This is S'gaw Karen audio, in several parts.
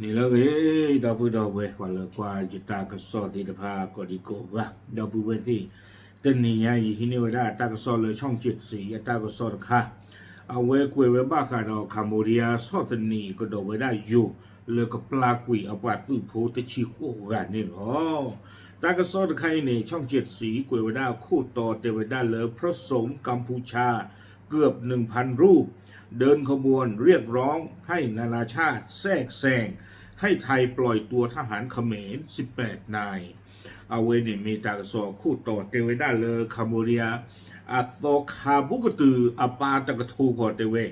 နံၤလၢအဂ့ၤ ဒီပုၢ်ဒီဝဲၢ် ပှၤလၢကွၢ်ယတၢ်ကစီၣ်သ့ၣ်တဖၣ်ကိးဒံကိးဂၤ ဒီပုၢ်ဝဲၢ်သ့ၣ်, တနံၤညါအံၤ ဟံးန့ၢ်ဝဲဒၣ်တၢ်ကစီၣ်လၢ ဆီၣ်ကၠ့ၣ်တဆံအတၢ်ကစီၣ်တခါ, အဝဲကွဲးဝဲဘၣ်ဃးဒီး Cambodia ဆီၣ်သနံးကဒီးဝဲဒၣ်ယိၤ လၢကပျၢ်ကွံာ်အပှၤသုးဖိတဆံဃိးဂၤန့ၣ်လီၤ. တၢ်ကစီၣ်တခါအံၤန့ၣ် ဆီၣ်ကၠ့ၣ်တဆံ ကွဲးဝဲဒၣ်ခိၣ်တီတဲဝဲဒၣ်လၢ พระสงฆ์กัมพูชา เกือบหนึ่งพันรูป เดินขบวนเรียกร้องให้นานาชาติแทรกแซง ให้ไทยปล่อยตัวทหารเขมรสิบแปดนาย အဝဲန့ၣ်မ့ၢ်တၢ်ကစီၣ်ခိၣ်တီတဲဝဲဒၣ်လၢ Cambodia အသီခါဘူးကတုၤအပၢ်တကထိဃီတဲဝဲ,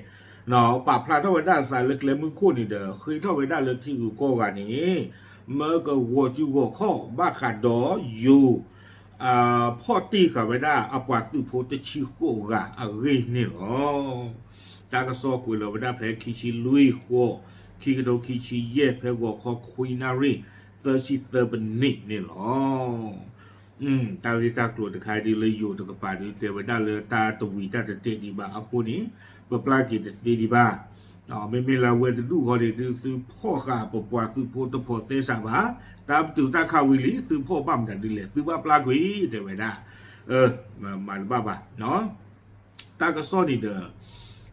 ပာ်ဖျါထီၣ်ဝဲဒၣ်အသးလၢကျဲမုၢ်ခိၣ်န့ၣ်ဒီး ဃ့ထီၣ်ဝဲဒၣ်လၢထံဂုၤကီၢ်ဂၤန့ၣ် မၢကဂီၤစုဂီၤခီၣ်ဘၣ်ဃးဒီးယိၤ ဖီၣ်တံၢ်ဃာ်ဝဲဒၣ်အပှၤသုးဖိတဆံဃိးဂၤအဂ့ၢ်န့ၣ်လီၤ. တၢ်ကစီၣ်ကွဲးလီၤဝဲဒၣ်ဖဲခံဆံလွံၢ်ဃီ, ခံကထိခံဆံယဲၢ် ဖဲဂီၤခီခွံနၣ်ရံၣ် သၢဆံသၢပနံၣ်န့ၣ်လီၤ. တၢ်ဂ့ၢ်တၢ်ကျိၤတခါဒ်လၢယိၤတကပၤဒ် တဲဝဲဒၣ်လၢတၢ်တဝံၤတၢ်တတဲာ်ဒံးဘၣ်အဃိန့ၣ် ပပျၢ်က့ၤတသ့ဒံးဘၣ်. မ့မ့ၢ်လၢအဝဲတဒူၣ်ဃီန့ၣ်ဒုး သုဖီၣ်ဃာ်ပပှၤသုးဖိတဖိးသဲစးဘၣ်, တၢ်ပတုာ်တၢ်ခးဝံၤလံ သုဖီၣ်ဘၣ်မတၤဒ်လဲၣ် သုဘၣ်ပျၢ်ကွံာ် တဲဝဲဒၣ်, မၤတဘၣ်ဘၣ်. တၢ်ကစီၣ်န့ၣ်ဒီး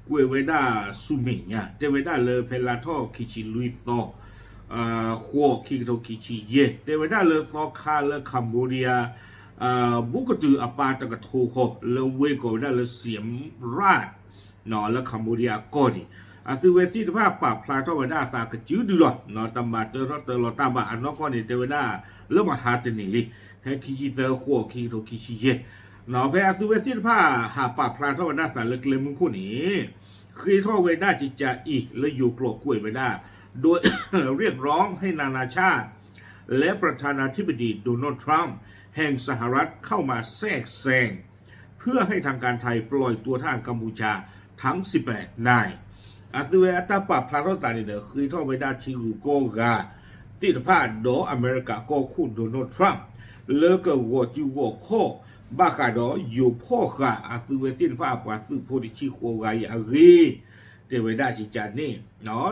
ကွဲးဝဲဒၣ်ဆူမဲာ်ညါ တဲဝဲဒၣ်လၢဖဲလါထီၣ်ခံဆံလွံၢ်သီ ဃိး ခံကထိခံဆံယဲၢ် တဲဝဲဒၣ်လၢသီခါလၢ Cambodia ဘူးကတုၤအပၢ်တကထိဃီ လၢဝ့ၢ်ကိးဝဲဒၣ်လၢ Siem Reap လၢ Cambodia အကီၢ်န့ၣ် အသုဝဲသ့ၣ်တဖၣ်ပာ်ဖျါထီၣ်ဝဲဒၣ်အသးကစုဒုလီၤ. တမၤတၢထီၣ်တၢလီၤတၢ်ဘၣ်အနီၢ်ကီၢ်န့ၣ် တဲဝဲဒၣ်လၢမဟါတနံၤလံ ဖဲခံဆံသၢဃိး ခံကထိခံဆံယဲၢ် ဖဲအသုဝဲသ့ၣ်တဖၣ်ဟးပာ်ဖျါထီၣ်ဝဲဒၣ်သးလၢကျဲမုၢ်ခိၣ်န့ၣ် ဃ့ထီၣ်ဝဲဒၣ်ကကးအံၤလၢယိၤကျိာ်ကွဲးဝဲဒၣ် โดยเรียกร้องให้นานาชาติ และประธานาธิบดีโดนัลด์ทรัมป์แห่งสหรัฐเข้ามาแทรกแซง เพื่อให้ทางการไทยปล่อยตัวทหารกัมพูชาทั้งสิบแปดนาย အသုဝဲအတၢ်ပာ်ဖျါထီၣ်သးန့ၣ်ဒီး ဃ့ထီၣ်ဝဲဒၣ်ထံဂုၤကီၢ်ဂၤသ့ၣ်တဖၣ် ဒီးအမဲရကၤကီၢ်ခိၣ် Donald Trump လၢကဂီၤစုဂီၤခီၣ် ဘၣ်ဃးဒီးယိၤဖီၣ်ဃာ်အသုဝဲသ့ၣ်တဖၣ်အပှၤသုးဖိတဆံဃိးဂၤအံၤအဂ့ၢ် တဲဝဲဒၣ်ကကးန့ၣ်,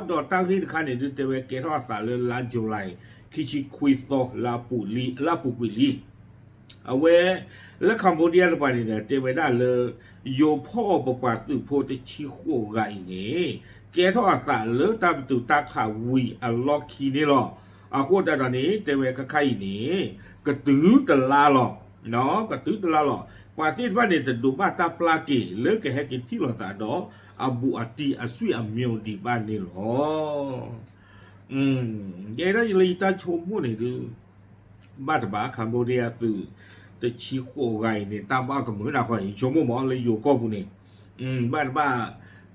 ဒီးတၢ်ဂ့ၢ်တခါန့ၣ်ဒုး တဲဝဲကဲထီၣ်အသးလၢလါ July ခံဆံခွံသီ လါပူၤကွံာ်လံ. အဝဲ လၢ Cambodia တပၤန့ၣ်ဒီး တဲဝဲဒၣ်လၢ ယိၤဖီၣ်ပပှၤသုးဖိတဆံဃိးဂၤအံၤန့ၣ် ကဲထီၣ်အသးလၢတၢ်ပတုာ်တၢ်ခးဝံၤအလီၢ်ခံန့ၣ်လီၤ. အဃိသတးဒီးန့ၣ် တဲဝဲခဲခါအံၤန့ၣ် ကတုၤတလါလီၤ. ကတုၤတလါလီၤ. ပှၤသ့ၣ်တဖၣ်န့ၣ် တဒိးဘၣ်တၢ်ပျၢ်က့ၤ လၢကဟဲက့ၤထံၣ်လိာ်သးဒီး အဘူးအတံၢ်အဆွေအမျိုးဒံးဘၣ်န့ၣ်လီၤ. ယဲဒၣ်ယလၢယတၢ်ဆိကမိၣ်န့ၣ်ဒုး ဘၣ်တဘၣ် Cambodia သုးတဆံဃိးဂၤအံၤန့ၣ် တၢ်ဘၣ်ကမုာ်နၤဃီ ယဆိကမိၣ်မးလၢယိၤကီၢ်ပူၤန့ၣ် ဘၣ်တဘၣ်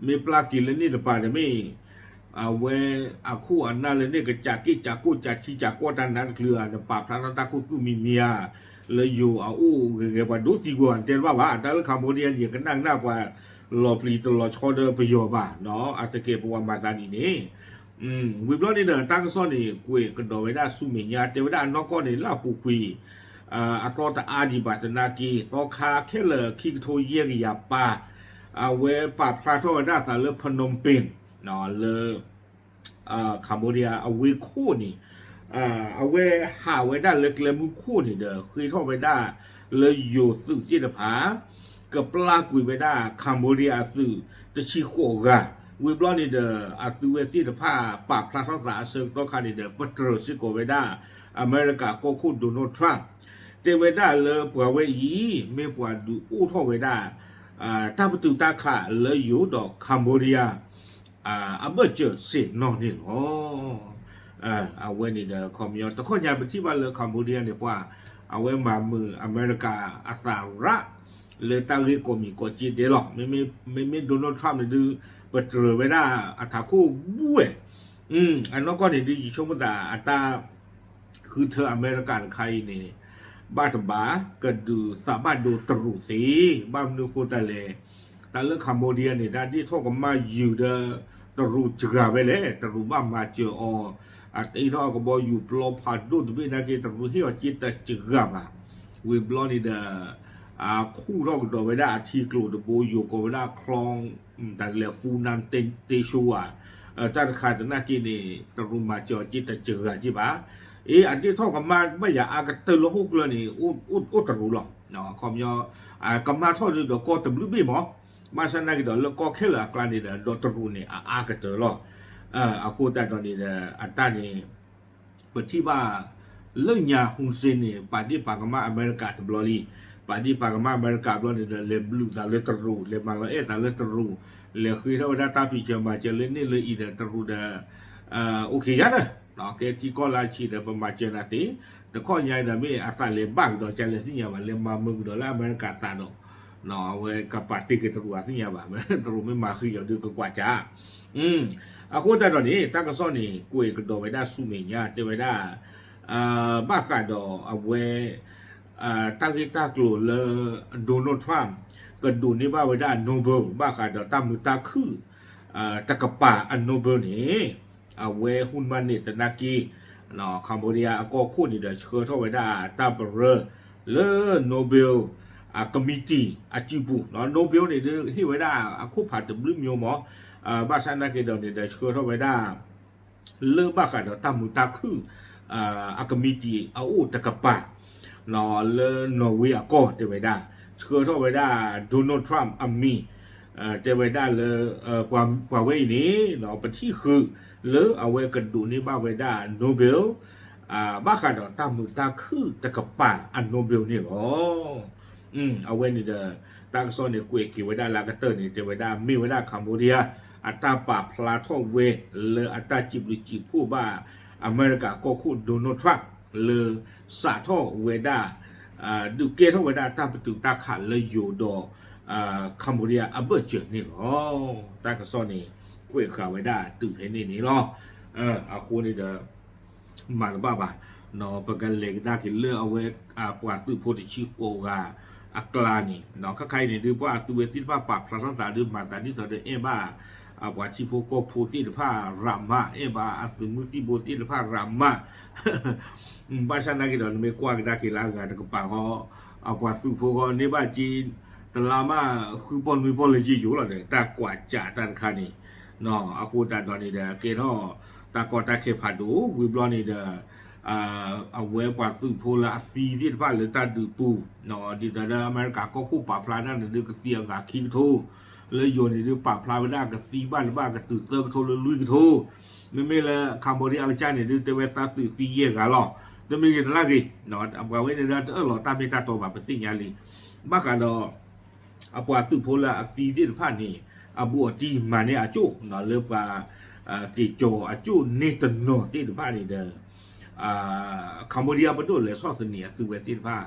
မ့ၢ်ပျၢ်က့ၤလၢန့ၣ်တပၤဒီးမ့ၢ် အဝဲအခိၣ်အနၢ်လၢန့ၣ် ကစးက့ၣ်စးကိၣ်စးထံစးကီၢ်တၢ်နါတချုးဧါ နပာ်ဖျါထီၣ်တၢ်ခိၣ်သူၣ်မံမံဧါ လၢယိၤအအိၣ်ဂဲၤဂဲၤပှၤဒိးသံကွံာ်ဘၣ် တဲတဘၣ်ဘၣ် တၢ်လၢ Cambodia န့ၣ် ကနၣ်ကနၣ်ပှၤလီၤပျံၤတလီၤဆီဒီးပယီၤဘၣ် အသကဲးပဝးမၤသးဒ်န့ၣ် ဝံၤဘျီန့ၣ်ဒီး တၢ်ကစီၣ်န့ၣ် ကွဲးကဒီးဝဲဒၣ်ဆူမဲာ်ညါ တဲဝဲဒၣ်အနီၢ်ကီၢ်န့ၣ် လၢအပူၤကွံာ် အသီတအါဒံးဘၣ်သနာ်က့ သီခါခဲလၢာ်ခံကထိယဲၢ်ကယၤပၢ် အဝဲပာ်ဖျါထီၣ်ဝဲဒၣ်အသးလၢ Phnom Penh လၢ Cambodia အဝ့ၢ်ခိၣ်န့ၣ် အဝဲဟးဝဲဒၣ်လၢကျဲမုၢ်ခိၣ်န့ၣ်ဒီး ဃ့ထီၣ်ဝဲဒၣ်လၢယိၤသုးသ့ၣ်တဖၣ် ကပျၢ်ကွံာ်ဝဲဒၣ် Cambodia အသုးတဆံဃိးဂၤ ဝံၤဘျီန့ၣ်ဒီး အသုဝဲသ့ၣ်တဖၣ်ပာ်ဖျါထီၣ်သးအဆၢကတီၢ်ခါန့ၣ်ဒီး ပတြၢၤစ့ၢ်ကီးဝဲဒၣ် အမဲရကၤကီၢ်ခိၣ် Donald Trump တဲဝဲဒၣ်လၢပှၤဝဲအံၤ မ့ၢ်ပှၤဒုးအိၣ်ထီၣ်ဝဲဒၣ် တၢ်ပတုာ်တၢ်ခးလၢယိၤဒီး Cambodia အဘၢၣ်စၢၤဆ့ၣ်နီၤန့ၣ်လီၤ. အဝဲန့ၣ်ဒီး ခီပညီ တခီညါပထံၣ်ဘၣ်လၢ Cambodia န့ၣ် ပှၤ အဝဲမၤမုာ်အမဲရကၤအသးရၣ် လၢတၢ်ဂ့ၢ်ကိးမံၤကိးက့ဒဲးလီၤ. မ့မ့ၢ် Donald Trump န့ၣ်ဒုး ပတြၢၤဝဲဒၣ်အထးခိၣ်ဘူးဝဲ အနီၢ်ကီၢ်န့ၣ်ဒုး ယဆိကမိၣ်သးအတၢ် ဃုထၢအမဲရကၤတခါအံၤန့ၣ် ဘၣ်တဘၣ် ကဒုးသးဘၣ်ဒိတရူးသ့, ဘၣ်မနုၤဃိသတးလဲၣ်, တၢ်လၢ Cambodia န့ၣ် တၢ်ဒ့ၣ်ထီၣ်ကမၣ်ယုာ်ဒီး တရူးစှၤဝဲလဲၣ်, တရူးဘၣ်မၤစၢၤအီၤ, အတ့ထီၣ်အကဘီယူၤပျီဖးဒိၣ်တဘ့ၣ်နာ်က့ တရူးဟ့ၣ်အီၤက့တစှၤဘၣ်. ဝံၤဘျီန့ၣ်ဒီး အခူၣ်ထီၣ်ကဒီးဝဲဒၣ်အထံကျိၤတဘိ ယိၤကိးဝဲဒၣ်ချီ တၢ်လဲၤ Funan Teso ဧါ, တၢ်တခါသနာ်က့န့ၣ် တရူးမၤစၢၤအီၤက့တစှၤဂၤက့ဘၣ်. အ့ အဒ့ၣ်ထီၣ်ကမၣ်ဘၣ်ယၤအါကတၢၢ်လၢဟီၣ်ကျၢၢ်န့ၣ် အိၣ်တရူးလီၤ. ခီပညီ ကမၣ်ထီၣ်ဒုးဒီးကီၢ်တဘျုးဘ့ၣ်မး, ဘၣ်ဆၣ်သနာ်က့ဒီးလၢကီၢ်ခဲလၢာ်အကျါန့ၣ်ဒီး ဒီးတရူးန့ၣ် အအါကတၢၢ်လီၤ. အဃိသတးဒီးန့ၣ်ဒီး အတၢ်န့ၣ် ပထံၣ်ဘၣ် လၢညါ Hun Sen န့ၣ် ပာ်ဒ့ၣ်ပာ်ကမၣ်အမဲရကၤတဘျီလံ. ပာ်ဒ့ၣ်ပာ်ကမၣ်အမဲရကၤဘျီန့ၣ်ဒီး လဲၤဘျုးသးလၢတရူး, လဲၤမၤလီၤအဲၣ်သးလၢတရူး, လဲၤဃ့ထီၣ်ဝဲဒၣ်တၢ်ဖံးစၢၤမၤစၢၤလၢ န့ၣ်လၢအံၤဒီး တရူးဒီး အိၣ်ခ့ယါန့ၣ် ကဲထံကီၢ်လၢအဆံးဒီး ပမၤစၢၤနၤသ့, တခီညါဒီး မ့ၢ်အသးလဲၤဘၣ်ကဒီး ကလဲၤသ့ၣ်ညါဘၣ်, လဲၤမၤမုာ်ကဒီးလၢအမဲရကၤသးဒီး အဝဲကပာ်တ့ၢ်က့ၤတရူးအသ့ၣ်ညါဘၣ်, တရူးမ့ၢ်မၤဃံးအီၤဒုးကကွၢ်ကၢ်. အဃိသတးဒီးန့ၣ် တၢ်ကစီၣ်န့ၣ် ကွဲးကဒီးဝဲဒၣ်ဆူမဲာ်ညါ တဲဝဲဒၣ် ဘၣ်ဃးဒီးအဝဲ တၢ်ဂ့ၢ်တၢ်ကျိၤလၢ Donald Trump ကဒိးန့ၢ်ဘၣ်ဝဲဒၣ် Nobel ဘၣ်ဃးဒီးတၢ်မုာ်တၢ်ခုၣ် တကပၤအ Nobel န့ၣ် အဝဲ Hun Manet သနာ်က့ Cambodia အကီၢ်ခိၣ်န့ၣ်ဒီး ဆှၢထီၣ်ဝဲဒၣ်တၢ်ပရၢလၢ Nobel အ committee အစုပူၤ, Nobel န့ၣ်ဒုး ဟ့ၣ်ဝဲဒၣ်အခိၣ်ဖးတဘျုးမံၤမး, ဘၣ်ဆၣ်သနာ်က့ဒီးန့ၣ်ဒီး ဆှၢထီၣ်ဝဲဒၣ် လၢဘၣ်ဃးဒီးတၢ်မုာ်တၢ်ခုၣ် အ committee အအိၣ်တကပၤ လၢ Norway အကီၢ်တဲဝဲဒၣ် ဆှၢထီၣ်ဝဲဒၣ် Donald Trump အမံၤ တဲဝဲဒၣ်လၢ ပှၤဝဲအံၤန့ၣ် ပထံၣ်ဃုာ်လၢအဝဲကဒိးန့ၢ်ဘၣ်ဝဲဒၣ် Nobel ဘၣ်ဃးဒီးတၢ်မုာ်တၢ်ခုၣ်တကပၤအ Nobel န့ၣ်လီၤ. အဝဲန့ၣ်ဒီး တၢ်ကစီၣ်န့ၣ် ကွဲးက့ၤဝဲဒၣ်လၢအကတၢၢ်န့ၣ် တဲဝဲဒၣ် မ့ၢ်ဝဲဒၣ် Cambodia အတၢ်ပာ်ဖျါထီၣ်ဝဲလၢအတၢ်စံးဘျုးစံးဖှိၣ်ဘၣ် အမဲရကၤကီၢ်ခိၣ် Donald Trump လၢစးထီၣ်ဝဲဒၣ် ဒုးကဲထီၣ်ဝဲဒၣ်တၢ်ပတုာ်တၢ်ခးလၢယိၤဒီး Cambodia အဘၢၣ်စၢၤန့ၣ်လီၤ. တၢ်ကစီၣ်န့ၣ် ကွဲးဃာ်ဝဲဒၣ်တုၤဖဲန့ၣ်န့ၣ်လီၤ. အဃိန့ၣ်ဒီး မၤတဘၣ်ဘၣ်, ပကလဲၤကဒါက့ၤလၢအဝဲ ပှၤသုးဖိတဆံဃိးဂၤအကျါန့ၣ် ခါခါအံၤန့ၣ်ဒုး ပှၤအသုးဝဲသ့ၣ်တဖၣ်ပာ်ဖျါထီၣ်သးဒုး မၤသးဒ်သိးဒီးအဲၣ်ဘၣ် ပှၤထံဖိကီၢ်ဖိသ့ၣ်တဖၣ်ရးမး, အဲၣ်ဘၣ်အသုးမုၢ်သံၣ်ဘိသ့ၣ်တဖၣ်ရးမး, ဘၣ်ဆၣ်သနာ်က့ဒီး နမ့ၢ်ကွၢ်ကဒါက့ၤလၢအဂၤတကပၤဃီ အပှၤသုးဖိဃီန့ၢ်ဘၣ်က့ၤ တလါမး ဃုပီၢ်နွံပီၢ်လၢယိယိလီၤဒီး တၢ်ကွၢ်စးတၢ်တခါန့ၣ် အဃိသတးဒီးန့ၣ်ဒီး ကဲထီၣ်တၢ်ကီတၢ်ခဲဖးဒိၣ် ဝံၤဘျီန့ၣ်ဒီး အဝဲပှၤသုးဖိလၢအသံသ့ၣ်တဖၣ်လၢတၢ်ဒုးပူၤ ဒ်သိးလၢအမဲရကၤကီၢ်ခိၣ်ပာ်ဖျါတၢ်န့ၣ်ဒုး ကသံအဂၤခံကထိ, လၢယိၤန့ၣ်ဒုး ပာ်ဖျါဝဲဒၣ်ကသံဘၣ်တဘၣ်ကတုၤသၢကထိလၢလွံၢ်ကထိ, မ့မ့ၢ်လၢ Cambodia အကစၢ်န့ၣ်ဒုး တဲဝဲသးသုးသံယဲၢ်ဂၤလီၤ. တမ့ၢ်ဂ့ၤတလၢ်ဂ့ၤ ပှၤဝဲန့ၣ်ဒုး တအၢၣ်လီၤတၢ်မ့ၢ်တၢ်တီဘၣ် ပသ့ၣ်ညါလံ. ဘၣ်ဃးဒီး အပှၤသုးဖိလၢအသံသ့ၣ်တဖၣ်န့ၣ် အဘူးအတံၢ်မၤန့ၢ်အကၠိၣ် လၢပှၤ က့ၤကၠီၤအကၠိၣ်န့ၢ်တနီၤသ့ၣ်တဖၣ်န့ၣ်ဒီး Cambodia ပဒိၣ်လဲၤဆီၣ်သနံးအသုးဝဲသ့ၣ်တဖၣ်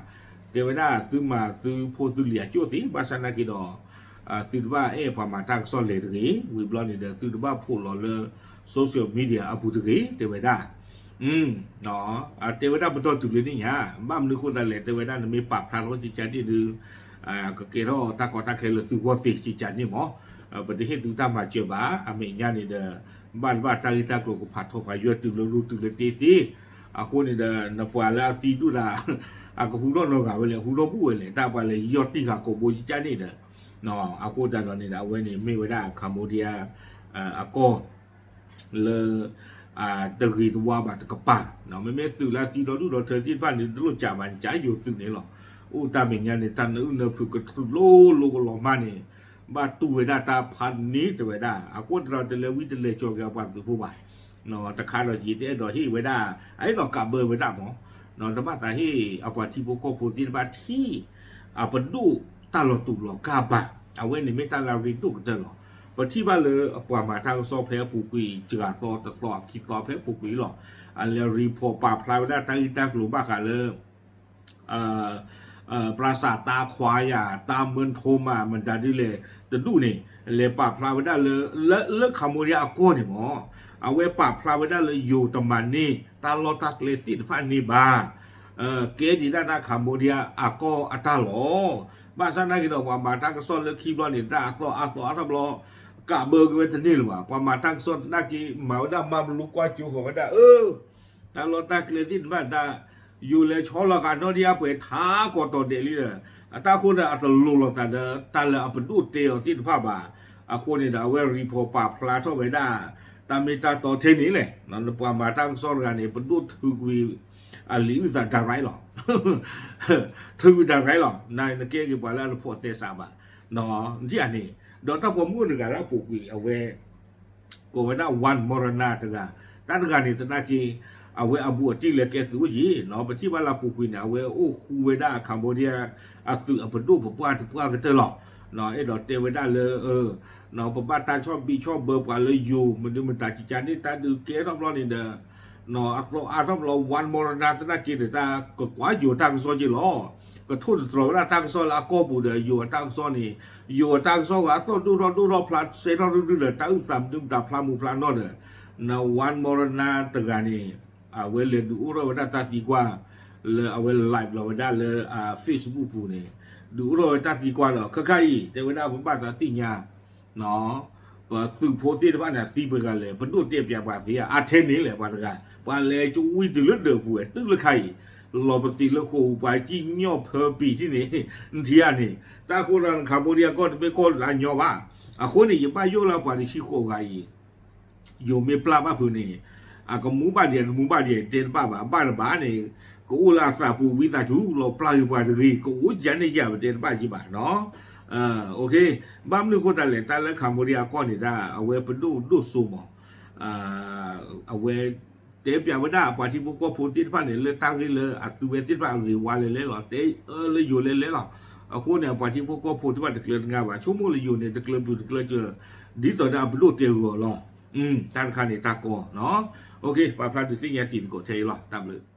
တဲဝဲဒၣ်သုမၤသုဖိသုလံၤအကၠိၣ်သ့ ဘၣ်ဆၣ်သနာ်က့ဒီး သုတဘၣ်အဲၣ်ပှၤမၤတၢ်ကစီၣ်လဲၤတဂ့ၤ, ဝံၤဘျီန့ၣ်ဒီး သုတဘၣ်ဖိးလီၤလၢ social media အပူၤတဂ့ၤ တဲဝဲဒၣ် တဲဝဲဒၣ်ပတီၢ်တုၤလၢန့ၣ်ညါ, ဘၣ်မနုၤအဃိသတးလဲၣ် တဲဝဲဒၣ်နမ့ၢ်ပာ်ဖျါထီၣ်ကကန့ၣ်ဒုး ကကဲထီၣ်တၢ်ကီတၢ်ခဲလၢသုဂီၢ်သ့ကကန့ၣ်မး, ပတဟ့ၣ်သုတၢ်မၤစၢၤဘၣ်, အမဲာ်ညါန့ၣ်ဒီး ဘၣ်တဘၣ်တၢ်ဂ့ၢ်တၢ်ကျိၤကဖးထီဖးယွဲၢ်တုၤလၢရူၢ်တုၤလၢတ့သ့, အဃိန့ၣ်ဒီး နပှၤလၢအသံဒူၣ်ဒၣ် အကဟူထီၣ်နီတဂၤဝဲလဲၣ်, ဟူထီၣ်ဘူၣ်ဝဲလဲၣ်, တၢ်ပှၤလဲၤယီၢ်တံၢ်ဃာ်ကိာ်ဘိကကန့ၣ်ဒီး အဃိသတးဒီးန့ၣ်ဒီး အဝဲန့ၣ်မ့ၢ်ဝဲဒၣ် Cambodia အကီၢ် လၢ တဂ့ၤတဝါဘၣ်တကပၤ, မ့မ့ၢ်သုးလၢအသံဒီဒူၣ်ဒီထၢသ့ၣ်တဖၣ်န့ၣ် တလိၣ်ကးဘၣ်န့ၣ် ကးယိၤသုးန့ၣ်လီၤ. အိၣ်တၢ်မဲာ်ညါန့ၣ် တၢ်နၢအုၣ်နၢဖုးကထူၣ်လိၤလိၤကလီၤမးန့ၣ် ဘၣ်တူၢ်ဝဲဒၣ်တၢ်ဖးန့ၣ်တဲဝဲဒၣ်, အဃိသတးဒီးတလဲၤဝံတလဲၤကၠီၤက့ၤအပှၤသုးဖိဘၣ် တခါဒီးယံာ်တအဲၣ်ဒိးဟ့ၣ်ဝဲဒၣ် အအဲၣ်ဒိးကးဘၢဝဲဒၣ်မး, တဘၣ်သးဟ့ၣ်အပှၤထံဖိကီၢ်ဖိသ့ၣ်တဖၣ်ထံၣ် အပဒိၣ်တၢ်လီၤတူာ်လီၤကာ်ဘၣ်, အဝဲန့ၣ်မ့ၢ်တၢ်လၢအရ့ဒိၣ်ကတၢၢ်လီၤ. ပထံၣ်ဘၣ်လၢအပှၤမၤတၢ်ကစီၣ်ဖဲအပူၤကွံာ် စှၤသီတသီခံသီဖဲအပူၤကွံာ်လီၤ. အလဲၤ report ပာ်ဖျါဝဲဒၣ်တၢ်ဂ့ၢ်တၢ်ကျိၤဘၣ်ဃးလၢ ပြၤစးတၢ်ခွါယၤ တၢ်မၢထိမး မတၤဒ်လဲၣ်တဒူၣ်န့ၣ် လဲၤပာ်ဖျါဝဲဒၣ်လၢ လၢ Cambodia အကီၢ်န့ၣ်မး, အဝဲပာ်ဖျါဝဲဒၣ်လၢယိၤတမၤန့ၢ်တၢ်လီၢ်တၢ်ကျဲသ့ၣ်တဖၣ်န့ၣ်ဘၣ်, ကဲဒံးဒၣ်တၢ် Cambodia အကီၢ်အတၢ်လီၢ်, ဘၣ်ဆၣ်သနာ်က့ဒီး ပှၤမၤတၢ်ကစီၣ်လၢခံဘျီန့ၣ် တၢ်အသီၣ်အါသီၣ်အါထီၣ်ဘျီ ကးဘၢက့ၤဝဲတန့ၢ်လၢၤဘၣ်, ပှၤမၤတၢ်ကစီၣ်သနာ်က့ မၤဝဲဒၣ်မၤမလူကွၢ်ကၠိဃီၤဝဲဒၣ် အၢ တၢ်လီၢ်တၢ်ကျဲသ့ၣ်တဖၣ်တၢ် ယိၤလဲၤဆီလီၤဃာ်နီၢ်ဒံအပှဲၤထးကီးတီၤဒဲးလံဒီး အတၢ်ဃိဒီးအတလိၤလိာ်သးဒီး တၢ်လၢအပဒိၣ်တဲအီၤသ့ၣ်တဖၣ်ဘၣ်. အဃိန့ၣ်ဒီး အဝဲ report ပာ်ဖျါထီၣ်ဝဲဒၣ် တၢ်မ့ၢ်တၢ်တီထဲန့ၣ်လဲၣ်, နပှၤမၤတၢ်ကစီၣ်တဂၤန့ၣ် ပဒိၣ်ထုးကွံာ်အလံာ်အုၣ်သး direct လီၤ. ထုးကွံာ် direct လီၤ. နကဲက့ၤပှၤလၢအတဖိးသဲစးဘၣ်. နထံၣ်ဧါန့ၣ်, ဒီးတၢ်ပိာ်မုၣ်တဂၤလၢအပူၤကွံာ်အဝဲ ကိးဝဲဒၣ် One Morena တဂၤ, တၢ်တဂၤန့ၣ်သနာ်က့ အဝဲအဘူးအတံၢ်လၢကဲသုးအိၣ်က့ၤနီၤ, ပထံၣ်ဘၣ်လၢအပူၤကွံာ်န့ၣ် အဝဲအိၣ်ဃူဝဲဒၣ် Cambodia အသုးအပဒိၣ်ပပှၢ်တပှၢ်ကတၢၢ်လီၤ. အဲၣ်ဒိးတဲဝဲဒၣ်လၢ ပဘၣ်တၢ်ဆီၣ်ဘံးဆီၣ်ဘၢပှၤလၢယိၤ မနုၤမတၤကကန့ၣ် တၢ်ဒုးကဲထီၣ်ဘျီန့ၣ်ဒီး အသီအါထီၣ်ဘျီ One Morena သနာ်က့ဒီး တၢ်ကကွၢ်ယိၤတၢ်ကစီၣ်က့ၤလီၤ. ကထိၣ်သတြီၤဝဲဒၣ်တၢ်ကစီၣ်လၢအကီၢ်ပူၤဒီး ယိၤအတၢ်ကစီၣ်န့ၣ်, ယိၤအတၢ်ကစီၣ်ဂၤအသီၣ်ဒိၣ်ထီၣ်ဒိၣ်ထီၣ်ဖျါ စဲထီၣ်ရုၢ်ရုၢ်ဒီး တၢ်အုၣ်သးမနုၤမတၤဖျါမူးဖျါနီၢ်ဒီး One Morena တဂၤန့ၣ် အဝဲလဲၤဒုးအိၣ်ထီၣ်ဝဲဒၣ်တၢ်သံကွၢ် လၢအဝဲ live လီၤဝဲဒၣ်လၢ Facebook ပူၤန့ၣ်, ဒုးအိၣ်ထီၣ်ဝဲတၢ်သံကွၢ်ဒီး ခဲခါအံၤ တဲဝဲဒၣ်ပဘၣ်သးသ့ၣ်ညါ ပသုးဖိသ့ၣ်တဖၣ်န့ၣ် အသံပှဲၤဂၤလဲၣ်, ပဒိၣ်တဲပၠးပှၤသ့ဧါ, အထဲန့ၣ်လဲၣ်ပှၤတဂၤ, ပှၤလဲၤကဝံတုၤလၢဒၢးပူၤဝဲ တုၤလၢခါအံၤ, လီၤပသံးလၢဃိာ်ပူၤ ပှၤကံၣ်ညီၣ်ဖၢပံၤထံၣ်န့ၣ်, နထံၣ်ဧါန့ၣ်, တၢ်ဃိဒီး Cambodia ကီၢ်တမ့ၢ်ကီၢ်လၢအညီဘၣ်. အဃိန့ၣ် ယဘၣ်ယိၣ်လၢပှၤတဆံဃိးဂၤအံၤ ယိၤမ့ၢ်ပျၢ်ဘၣ်ဖုးန့ၣ်, အကမူဘၣ်ဒံး အတမူဘၣ်ဒံး တဲတဘၣ်ဘၣ်, ဘၣ်တဘၣ်န့ၣ် ကအိၣ်လၢအသးပူၤဝံသးစူၤ လီၤပျၢ်က့ၤပှၤတဂ့ၤ, ကအိၣ်ယါန့ၣ်ယါ ပတဲတဘၣ်က့ၤဘၣ်နီၤ. ဘၣ်မနုၤအဃိသတးလဲၣ်, တၢ်လၢ Cambodia အကီၢ်န့ၣ် တၢ်အဝဲပဒိၣ်ဒိၣ်စိမး အဝဲ တဲပၠးဝဲဒၣ်အပှၤထံဖိကီၢ်ဖိသ့ၣ်တဖၣ်န့ၣ် လၢတၢ်ဂ့ၢ်လၢအသူဝဲသ့ၣ်တဖၣ်အဂ့ၤဝါလဲၤလဲၤလီၤ, တဲအၢလၢယိၤလဲၤလဲၤလီၤ. အဃိန့ၣ် အပှၤထံဖိကီၢ်ဖိသ့ၣ်တဖၣ်တကျၢၤတငါဘၣ်, ဆိကမိၣ်လၢယိၤန့ၣ် တကျၢၤပျုၤတကျၢၤစၢၤ, ဒ်သိးဒီးအပဒိၣ်တဲဂီၤလီၤ. တၢ်တခါန့ၣ်တၢ်ကီနီၤ. ပာ်ဖျါဒုးသ့ၣ်ညါတံၤသကိးထဲအံၤလီၤ. တၢ်ဘျုး